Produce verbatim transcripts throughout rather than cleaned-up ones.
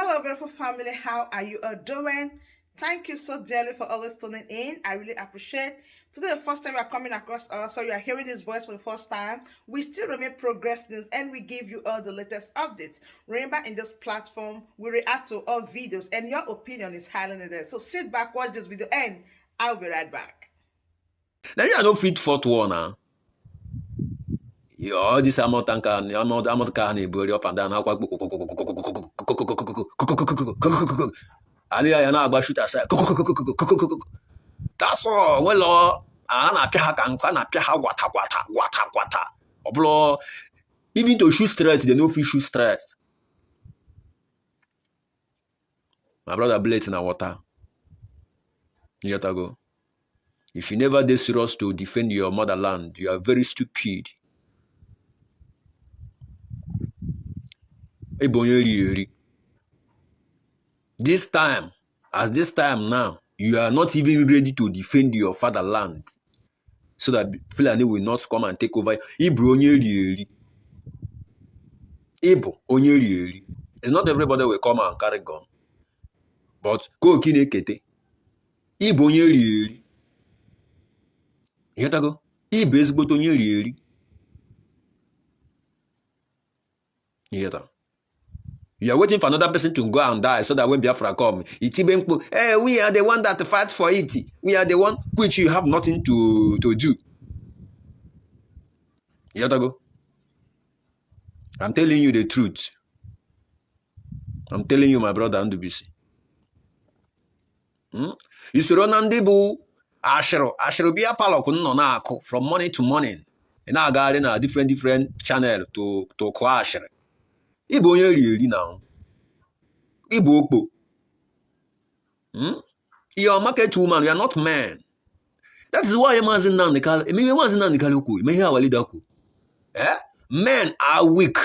Hello, beautiful family. How are you all doing? Thank you so dearly for always tuning in. I really appreciate. Today, the first time you are coming across us, so you are hearing this voice for the first time. We still remain Progress News, and we give you all the latest updates. Remember, in this platform, we react to all videos, and your opinion is highly needed. So sit back, watch this video, and I'll be right back. Nigeria no fit fought war na. All this amount tanker, amount amount car na-ebugharị up and down, akwa and ya ya na-agba shoot aside. That's all. Nwelo a na-apịa ha ka nkụ, a na-apịa ha gwata gwata gwata gwata. Ọ bụrụ, even to shoot straight, they no fit shoot straight. My brother, bullet na water. You get go. If you never dey serious to defend your motherland, you are very stupid. Ị bụ onye eri eri. This time, as this time now, you are not even ready to defend your fatherland so that Fulani will not come and take over. Ị bụ onye eri eri. Ị bụ onye eri eri. It's not everybody will come and carry gun. But coke na-ekete. Ị bụ onye eri eri. You get go? Ị bụ ezigbote onye eri eri. You get am? You are waiting for another person to go and die so that when Biafra come, itibe mkpu, "Hey, we are the one that fight for it. We are the one," which you have nothing to, to do. You get go? I'm telling you the truth. I'm telling you, my brother Ndubisi. Hmm? I soro na ndị bụ ashịrị, ashịrị biya palọ ka unu nọ na-akụ from morning to morning. Ị na-agagharị na different, different channel to, to kụọ ashịrị. Ị bụ onye eri eri na. Ị bụ okpo. Hmm? You're a market woman, you are not man. That is why Mazi Nnamdi Kanu, eme ihe Mazi Nnamdi Kanu kwuru, eme ihe our leader kwuru. Eh? Men are weak.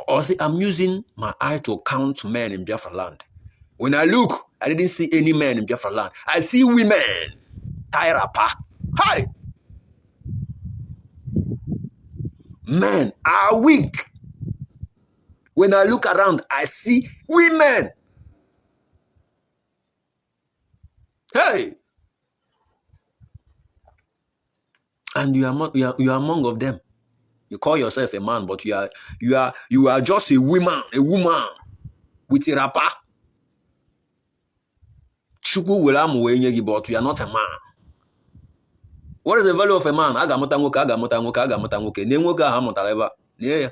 Or say, I'm using my eye to count men in Biafra land. When I look, I didn't see any men in Biafra land. I see women. Tie wrapper. Hi! Men are weak. When I look around, I see women. Hey! And you are, among, you are, you are among of them. You call yourself a man, but you are, you are, you are just a woman, a woman with a wrapper. Chukwu were amụ wee nye gị, but you are not a man. What is the value of a man? A ga-amụta nwoke, a ga-amụta nwoke, a ga-amụta nwoke. Na nwoke ahụ amụtara ebe a, na ya.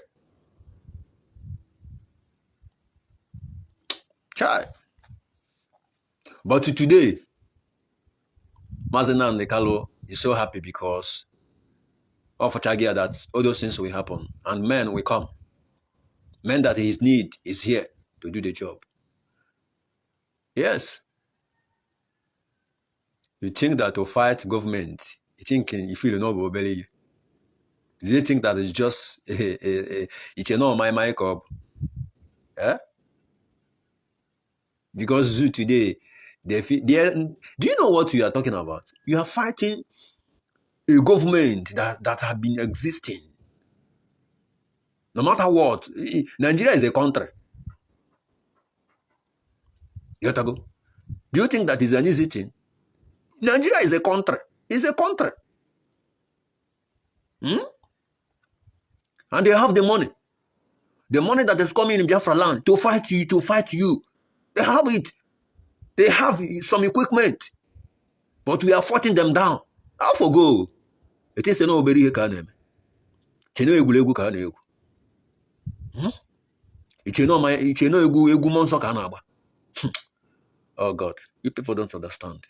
Chai. But today, Mazi Nnamdi Kanu is so happy because of Chagia, that all those things will happen and men will come. Men that his need is here to do the job. Yes. You think that to fight government, you think you feel no obere. Do they think that it's just a, a, a, it's a no my my cup? Eh? Because zoo today, they feel, they are, do you know what you are talking about? You are fighting a government that, that have been existing. No matter what, Nigeria is a country. You gotta go. Do you think that is an easy thing? Nigeria is a country. It's a country. Hmm? And they have the money. The money that is coming in Biafra land to fight you, to fight you. They have it. They have some equipment. But we are fighting them down. How for go? It is no obere ihe ka a na-eme. Cheno egwuregwu ka a na-egwu. Hmm? Icheno ma icheno egwu egwu mmụọ nsọ ka a na-agba. Hmm. Oh God, you people don't understand.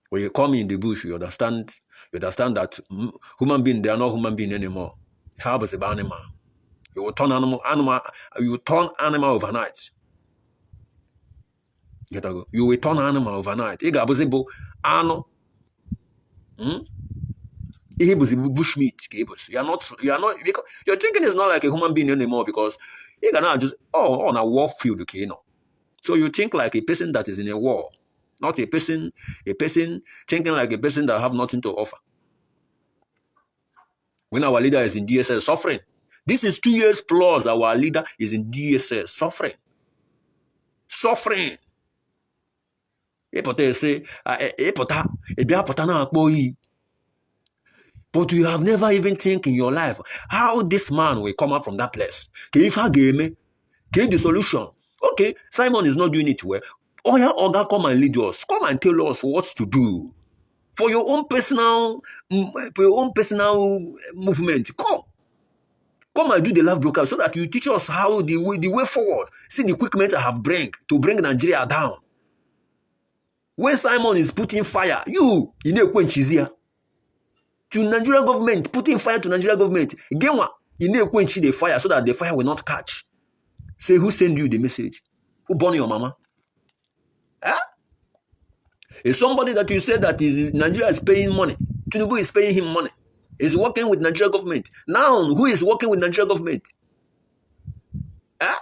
When you come in the bush, you understand. You understand that human being, they are not human being anymore. It's how about the animal? You will turn animal, animal. You turn animal overnight. You will turn animal overnight. Ị ga-abụzi bụ anụ. Hmm? Ihe bụzi bush meat ka ị bụzi. You are not. You are not. Because your thinking is not like a human being anymore. Because ị ga na-ajụzi, oh, on a war field ka ị nọ. So you think like a person that is in a war, not a person, a person thinking like a person that have nothing to offer. When our leader is in D S S suffering, This is two years plus our leader is in D S S, suffering. Suffering. Ịpụta ese, ịpụta, ịbịa pụta na-akpọ iyi. But you have never even think in your life how this man will come out from that place. Ka ife a ga-eme, ka the solution. Okay, Simon is not doing it well. Oya, Oga, come and lead us. Come and tell us what to do for your own personal, mm, for your own personal movement. Come, come and do the live broadcast so that you teach us how the way, the way forward. See the equipment I have bring to bring Nigeria down. When Simon is putting fire, you, you know, quench is here. To Nigeria government, putting fire to Nigeria government. Genwa, you know, quench the fire so that the fire will not catch. Say, who send you the message? Who born your mama? Huh? Is somebody that you say that is Nigeria is paying money. Tinubu is paying him money. Is working with Nigeria government. Now, who is working with Nigeria government? Huh?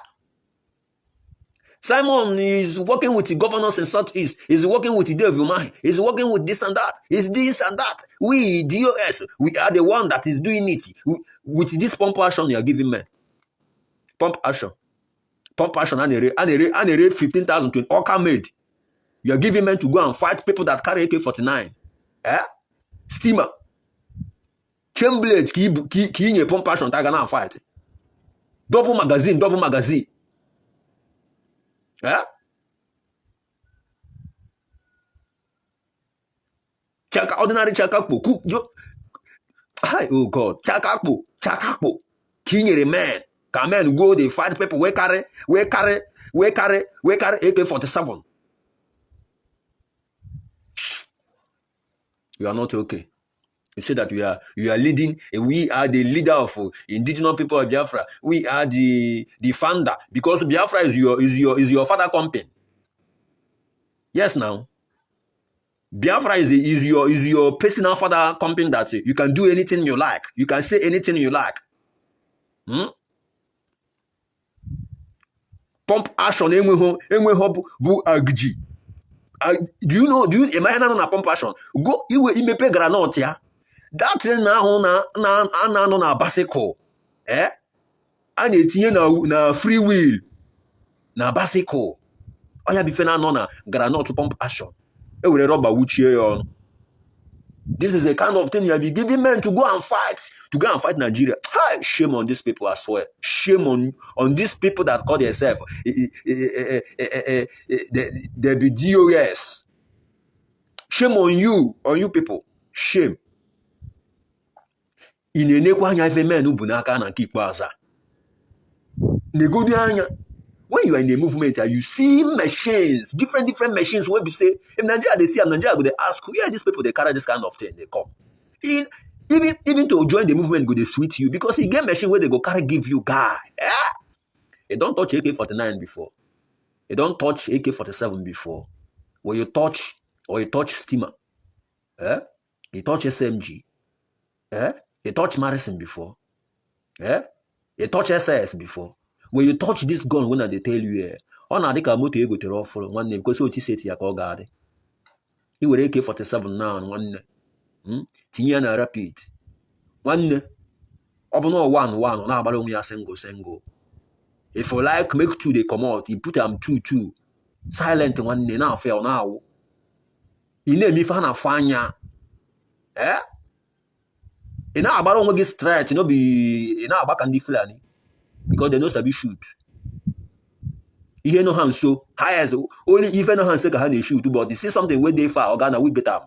Simon is working with the governors in Southeast. He's working with Dave Umahi. He's working with this and that. He's this and that. We, D O S, we are the one that is doing it. We, with this pump action you are giving men. Pump action. Pump action, and a, and a, and a fifteen thousand to Oka made. You are giving men to go and fight people that carry A K forty-nine. Eh? Steamer. Chain blade, ki, ki, ki nye pump action, ta gonna fight. Double magazine, double magazine. Eh? Chaka, ordinary chaka po. Ku-, yo, hi, oh God. Chaka po, chaka po. Kinyere men. Ka men go, they fight people. We carry, we carry, we carry, we carry A K forty-seven. You are not okay. You say that we are, you are leading, and we are the leader of, uh, indigenous people of Biafra. We are the, the founder, because Biafra is your, is your, is your father company. Yes, now. Biafra is, is your, is your personal father company that, uh, you can do anything you like. You can say anything you like. Hmm? Pump action enweghị, enweghị bụ, bụ agji. Uh, do you know, do you imagine na pump action? Go iwe imepe groundnut ya. That thing na ahụ na, na, na, anọ na bicycle. Eh? A na-etinye na, na free wheel. Na bicycle. Ọ ya bụ ife na-anọ na groundnut pump action. E were rọba wuchie ya ọnụ. This is a kind of thing you be giving men to go and fight, to go and fight Nigeria. Hi, shame on these people, I swear. Shame on, on these people that call themselves, eh, eh, eh, eh, eh, eh, eh, eh, they, they be D O S. Shame on you, on you people. Shame. Ị na-enekwa anya ife men bụ n'aka na nke ikpeazụ a. Negodu anya. When you are in a movement and you see machines, different, different machines, when we say, if Nigeria, they see, and Nigeria, they ask, where these people, they carry this kind of thing, they come. In, even, even to join the movement, go they sweet you, because you get machine where they go carry give you guy. Eh? They don't touch A K forty-nine before. They don't touch A K forty-seven before. When you touch, or you touch steamer, eh? You touch S M G, eh? You touch Marison before, eh? You touch S S before. When you touch this gun, when I dey tell you, eh? Ọ na-adị ka moto egotere ọfụrụ, nwanne, because otu set ya ka ọ ga-adị. I were A K forty-seven now, nwanne. Hmm? Tinye ya na rapid. Nwanne, ọ bụ na one, one, ọ na-agbara onwe ya single, single. If you like, make two, they come out. You put them two, two. Silent, nwanne, na-afụ ya, ọ na-awụ. Ị na-eme ife a na-afụ anya. Eh? Ị na-agbara onwe gị straight, no be, ị na-agba ka ndị Fulani. Because they no sabi shoot. Ihe no ha nso, highest, only ife no ha nso ka ha na-eshoot, but you see something wey dey far, oga na we beat am.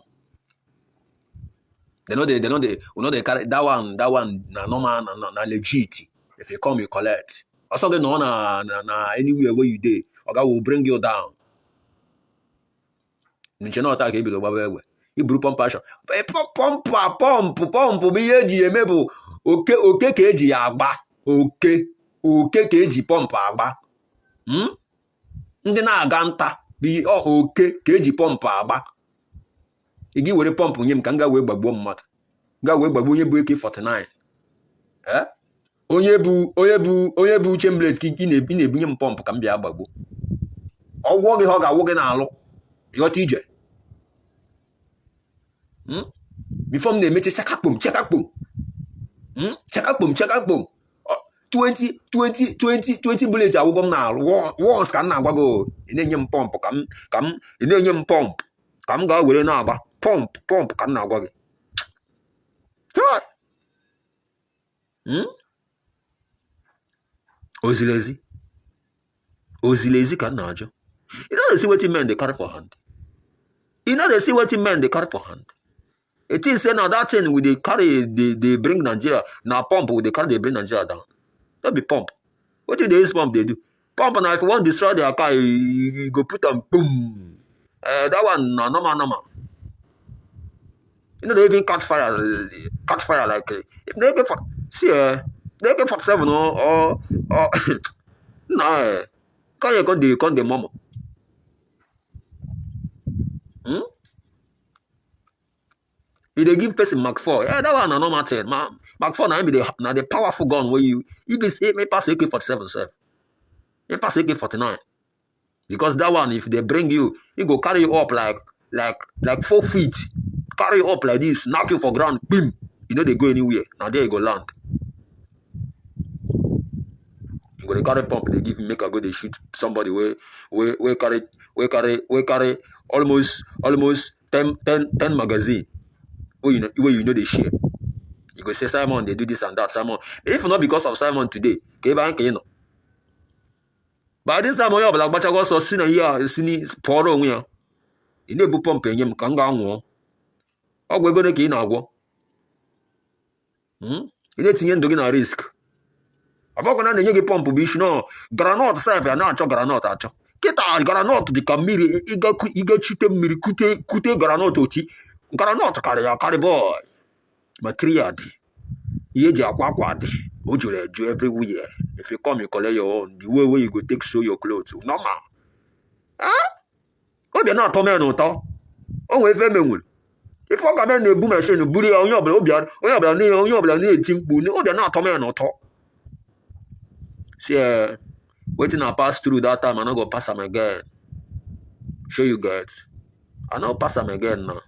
They no dey, they no dey, we no dey carry that one, that one na normal, na, na, na legit. If you come, you collect. Also, get no na, na, na anywhere where you dey, oga will bring you down. Nche na ọta ka ebiri gbaba egbe. Iburu pump action. E, pu-, pump, pump, pump, bụ ihe eji eme bụ oke, oke ka eji ya agba. Oke, oke ka eji pump agba. Hmm? Ndị na-aga nta, bụ ihe, ọ, oke ka eji pump agba. Ị gị were pump nye m ka m ga wee gbagbuo mmadụ. Ga wee gbagbuo onye bụ A K forty-nine. Eh? Onye bụ, onye bụ, onye bụ chain blade ka ị na-ebu-, ị na-ebunye m pump ka m bịa gbagbuo. Ọ gwọ gị, ọ ga-awụ gị n'alụ. Ghọta ije. Hmm? Before m na-emeche chakakpom, chakakpom. Hmm? Chakakpom, chakakpom. Ọ, twenty twenty twenty twenty bullet agwụgo m na once ka m na-agwa gị o. Ị na-enye m pump ka m ka m ị na-enye m pump ka m gaa were na-agba pump pump ka m na-agwa gị. Chai! Hmm? O ziri ezi? O ziri ezi ka m na-ajụ. You no dey see wetin men dey carry for hand? You no dey see wetin men dey carry for hand? You think say na that thing we dey carry dey dey bring Nigeria, na pump we dey carry dey bring Nigeria down? No be pump. Wetin you dey use pump dey do? Pump na if you wan destroy their car, you you you go put am boom. Eh, that one na normal normal. You no dey even catch fire, catch fire like eh, if they get for see eh, they get for seven or or or na eh, come here come dey come dey murmur. Hmm? You dey give person Mark four. Yeah, that one na normal thing. Ma, Mark four na him be the na the powerful gun wey you if you say me pass A K forty-seven sef. Me pass A K forty-nine. Because that one, if they bring you, he go carry you up like like like four feet, carry you up like this, knock you for ground, boom. You know they go anywhere. Now there you go land. You go dey carry pump, they give you make I go they shoot somebody where where where carry where carry where carry almost almost ten ten ten magazine. Where you know where you know they share. You go say Simon, they do this and that. Simon, if not because of Simon today, ke ba nke you know. By this time onye ọbụla gbachago ọsọ si na ihe a si ni pụọrọ onwe ya. Ị na-ebu pump enye m ka m gaa nwụọ. Ọgwụ ego ole ka ị na-agwọ? Hmm? Ị na-etinye ndụ gị na risk. Ọ bụkwa na na-enye gị pump bụ issue, no. Groundnut sef ya na-achọ groundnut achọ. Kịta groundnut dị ka mmiri, ịga ku- ịga chute mmiri kute kute groundnut oti. Groundnut karịrị akarị, boy. Material dị. Ihe eji akwa akwa dị. O juru eju everywhere. If you come, you collect your own. The way wey you go take sew your clothes. Normal. Eh? Obi na-atọ men ụtọ. O nwere ife menwuru. Ife ọ ga men na-ebu machine buru ya, onye ọbụla obi a- onye ọbụla na onye ọbụla na-eti mkpu. Obi na-atọ men ụtọ. See, eh, wetin I pass through that time, I no go pass am again. Show you get. I no pass am again now.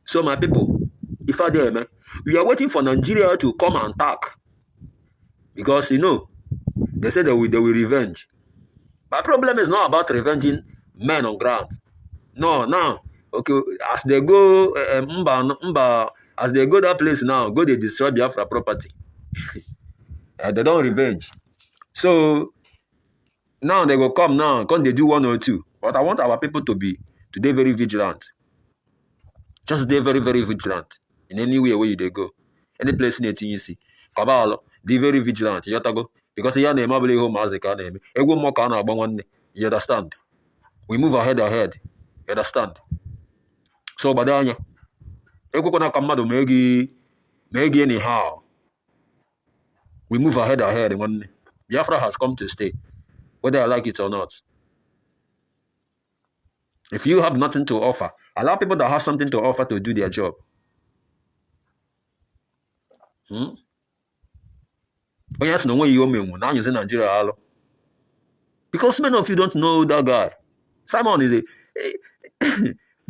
So my people, if I dey, man, we are waiting for Nigeria to come and attack. Because you know, they say they will they will revenge. My problem is not about revenging men on ground. No, now, okay, as they go, uh, mba, mba, as they go that place now, go they destroy Biafra property. Uh, they don't revenge. So now they go come now, come they do one or two. But I want our people to be to be very vigilant. Just dey very very vigilant in anywhere where you dey go. Any place na-etinye isi, kaba alụ, dị very vigilant, ịghọtago? Because ihe a na-eme abụla ihe ụmụazị ka a na-eme. Egwu mmụọ ka a na-agba, nwanne. You understand? We move ahead ahead. You understand? So gbado anya. Ekwekwana ka mmadụ mee gị mee gị anyhow. We move ahead ahead, nwanne. Biafra has come to stay, whether I like it or not. If you have nothing to offer, allow people that have something to offer to do their job. Hmm? Onye asị na onwe ihe o menwu na anyụzi Nigeria alụ. Because many of you don't know that guy. Simon is a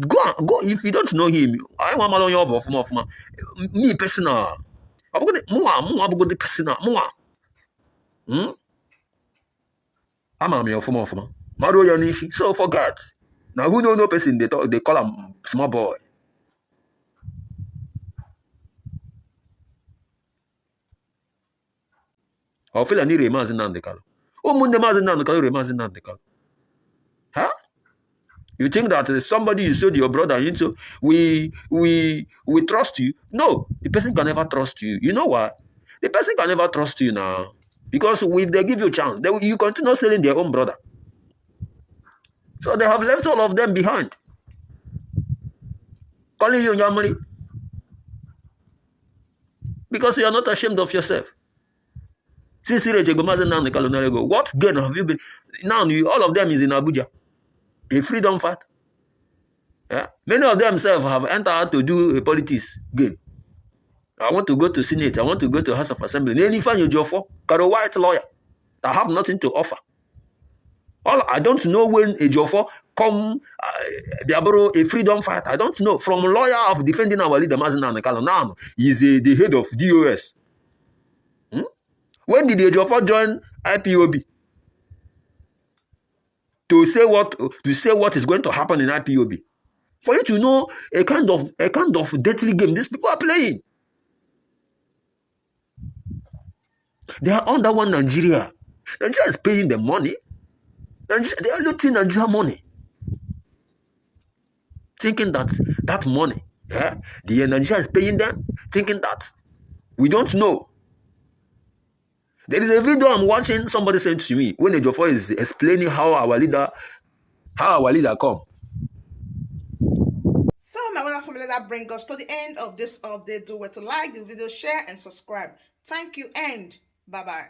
go and go if you don't know him. I want onye ọ bụ ọfụma ọfụma. Me personal. Ọ bụgodị mụnwa mụnwa bụgodị personal mụnwa. Hmm? Ama m ya ọfụma ọfụma. Maruo ya n'isi. So forget. Na who no know person they talk, they call am small boy. Ọ feel na ire Maazị Nnamdi Kanu. Ụmụnne Maazị Nnamdi Kanu ire Maazị Nnamdi Kanu. Huh? You think that uh, somebody you sold your brother into, we we we trust you? No, the person can never trust you. You know why? The person can never trust you now. Because if they give you a chance, they, will- you continue selling their own brother. So they have left all of them behind. Calling you Nyamri. Because you are not ashamed of yourself. Since Irejego Mazi Nnamdi Kanu Nalego, what gain have you been? Now you, all of them is in Abuja. A freedom fight. Yeah? Many of them self have entered to do a politics game. I want to go to Senate. I want to go to House of Assembly. Neni Fanyo Jofo, Karo White lawyer. I have nothing to offer. All I don't know when Ejofo come uh, Biaboro a freedom fighter. I don't know. From lawyer of defending our leader Mazi Nnamdi Kanu. Now he's a, the head of D O S. Hmm? When did Ejiofor join I P O B? To say what to say what is going to happen in I P O B. For you to know a kind of a kind of deadly game these people are playing. They are under one Nigeria. Nigeria is paying them money. Nigeria, they are looting Nigeria money. Thinking that that money, yeah, the Nigeria is paying them, thinking that we don't know. There is a video I'm watching, somebody sent to me when Ejiofor is explaining how our leader how our leader come. So, my wonderful leader, bring us to the end of this update. Do well to like the video, share, and subscribe. Thank you, and bye bye.